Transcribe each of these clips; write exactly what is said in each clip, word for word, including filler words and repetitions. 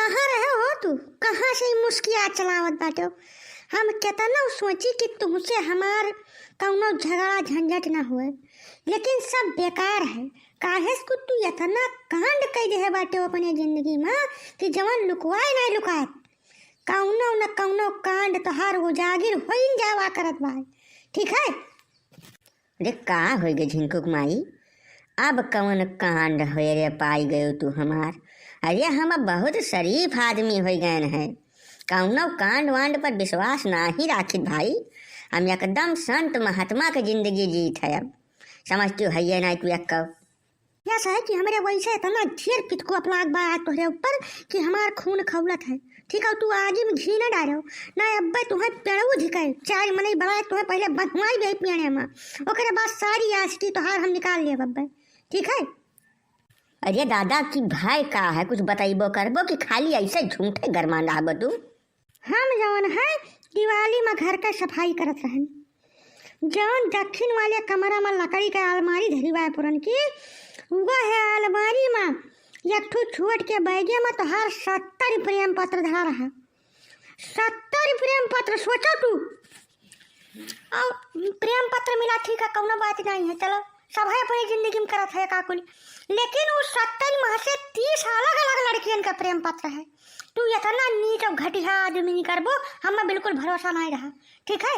कहाँ रहे हो तू? कहाँ से ई मुस्किया चलावत बाटे हो? हम केतना सोची कि तुमसे हमार कौनो झगड़ा झंझट ना होए, लेकिन सब बेकार है। काहे से कि तू एतना कांड कइ देहे बाटे हो अपने जिंदगी में कि जवन लुकवाए ना लुकात। कौनो न कौनो कांड तोहार उजागिर होइन जावा करत बा, ठीक है? अरे का होइ गए झिनकुक माई, अब कवन कांड होए रे पाई गयो तू हमार? अरे हम बहुत शरीफ आदमी होइ गए हैं, कौनो कांड वांड पर विश्वास नाही राखित भाई। हम एकदम संत महात्मा के जिंदगी जीत है। अब समझती हो है ना तू एक? यस है कि हमरे वैसे इतना ढेर पितको अपलाग बा आज तोहरे ऊपर कि हमार खून खौलत है। ठीक है, तू आगी में घी ना डालो, ना अब्बे तुम्हें पेड़ऊ धिके, चार मनई बड़ा तुम्हें पहले बंधवाई दे पियने में, ओकरे बाद सारी आशिकी तोहार हम निकाल लेब अब्बे, ठीक है? अरे दादा, की भय का है, कुछ बतैबो करबो कि खाली ऐसे झूठे गरमान रहबो तू? हम जौन है दिवाली में घर का सफाई करत रहन, जौन दक्षिण वाले कमरा में लकड़ी का अलमारी धरी बा पुरन की, वह अलमारी में एक ठो छोट के बैगे में तोहार सत्तर प्रेम पत्र धरा रहा। सत्तर प्रेम पत्र, सोचो तू। और प्रेम पत्र मिला, ठीक है, कौनो बात नहीं है, चलो, सब है अपनी जिंदगी में करत है का कुल, लेकिन वो सत्तर में से तीस अलग अलग लड़कियन का प्रेम पत्र है। तू इतना नीच और घटिया आदमी नहीं करबो, हमें बिल्कुल भरोसा नहीं रहा, ठीक है?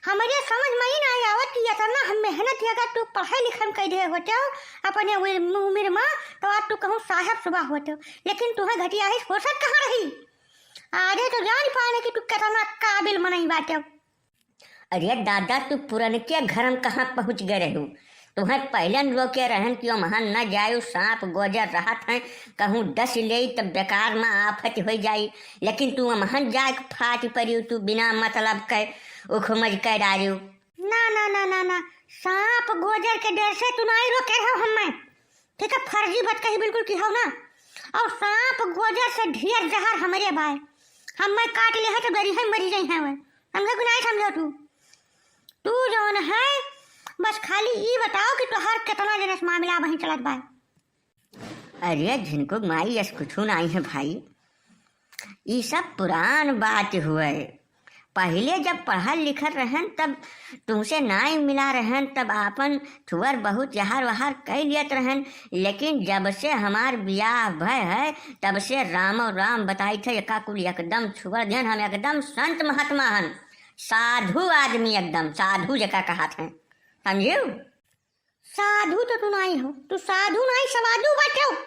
हमरे समझ में ही नहीं आवत कि इतना हम मेहनत ही अगर तू पढ़े लिखे में कह दे होते हो अपने उम्र, उम्र में, तो आज तू कहूँ साहब सुबह होते हो, लेकिन तुम्हें घटिया ही फुर्सत कहाँ रही? आजे तो जान पाने कि तू कितना काबिल मनई बाटे। अरे दादा, तू पुरनके घर में कहाँ पहुँच गए रहू? तुम्हें पहले न रोके रहन कि ओमहन न जायु, सांप गोजर रहत हैं, कहूँ डस लेई तब बेकार में आफत हो जाई, लेकिन तू ओमहन जाए के फाट पड़ी, तू बिना मतलब के उखमज कर डारियो। ना, ना, ना, ना, ना, सांप गोजर के डर से तू नहीं रोके रहो हमें। ठीक है, फर्जी बात कही बिल्कुल की हो ना। और सांप गोजर से ढेर जहर हमरे बाय, हमें काट ले है तो डरी है, मरी जाई है वह। समझो कि नहीं समझो तू? तू जौन है, बस खाली ई बताओ कि तोहार कितना जने से मामला वहीं चलत बा। अरे झिनकुक माई, यस कुछ नहीं है भाई, ई सब पुरान बात हुए। पहिले जब पढ़ल लिखल रहन तब तुमसे नाई मिला रहन, तब आपन थुअर बहुत यहार वहार कई लियत रहन, लेकिन जब से हमार बियाह भय है तब से रामो राम बताई थे, एका कुल एकदम छुअर देन। हम एकदम संत महात्मा हन, साधु आदमी, एकदम साधु जेका कहत हैं, समझियो? साधु तो तू नाई हो, तू साधु नाई, सवाधु बाटे हो।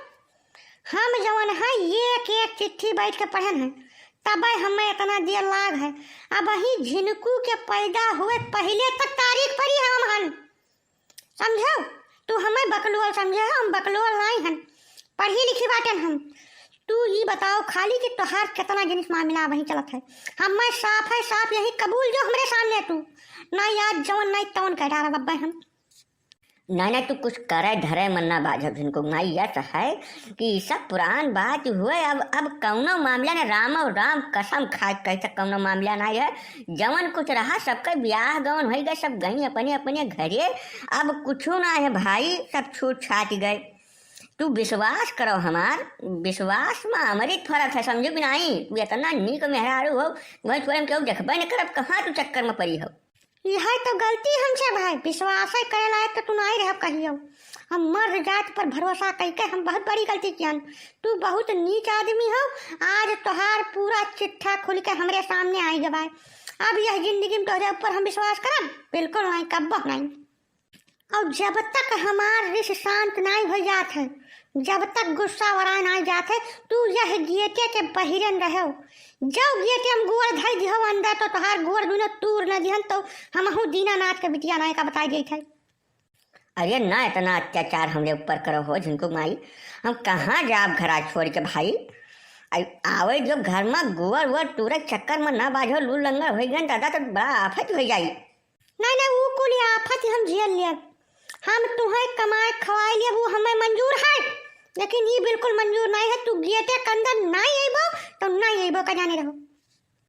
हम जवन है एक एक चिट्ठी बैठ के पढ़न है, तबे हमें इतना देर लाग है। अब ही झिनकू के पैदा हुए पहिले तक तारीख पढ़ी है हम हन, समझो? तू हमें बकलोल समझे हो, हम बकलोल नाई हन, पढ़ी लिखी बाटन हम। तू ई बताओ खाली कि तोहार कितना जिनिस मामला वहीं चलत है। हमें साफ है साफ यही कबूल जो हमरे सामने तू, नाई आज जवन नाई तवन कह डारा बब्बे हम। नहीं, नहीं, तू कुछ करे धरे मन ना बाझब झिनकुक माई, यस है कि ई सब पुरान बात हुए। अब, अब कौनो मामला ने, राम और राम कसम खाए कह तक कौनो मामला नहीं है। जवन कुछ रहा सबके ब्याह गवन होइ गए, सब गई अपने अपने घरे। अब कुछ ना है भाई, सब छूट छाट गए। तू विश्वास करो हमार, विश्वास में अमृत फरत है, समझो कि नहीं? तू इतना नीक मेहरारू हो, वही थोड़े हम केहू देखबे न करब, कहाँ तू चक्कर में पड़ी हो। यह तो गलती हमसे भाई, विश्वास करे लायक तो तू नहीं रह कहियो। हम मर्द जात पर भरोसा कइके हम बहुत बड़ी गलती कियन। तू बहुत नीच आदमी हो, आज तोहार पूरा चिट्ठा खुल के हमरे सामने आई गवाए। अब यह जिंदगी में तोहरे ऊपर हम विश्वास करब? बिल्कुल नहीं, कब्बो नहीं। और जब तक हमार रिस शांत नहीं हो जात है, जब तक गुस्सा वराए नहीं जात है, तू यह गेटे के बहिरन रहो। जो गेटे हम गोड़ धर दिहो अंदर तो तोहार गोड़ दुनो तूर न दिहन तो हमहू दीनानाथ के बिटिया नाय का बताई देत है। अरे ना इतना अत्याचार हमरे ऊपर करो हो झिनकुक माई, हम कहाँ जाब घरा छोड़ के भाई? आ-, आवे जो घर में गोड़ वोड़ तूरे चक्कर में ना बाझो, लू लंगड़ हो गए दादा तो बड़ा आफत हो जाई। नहीं, नहीं, ऊ कुल आफत हम झेल लेब। हम तुहें कमाए खवाए लेब, ऊ हमें मंजूर है, लेकिन ई बिल्कुल मंजूर नहीं है। तू गेटे के अंदर नहीं अइबो, तो नहीं अइबो, का जाने रहो।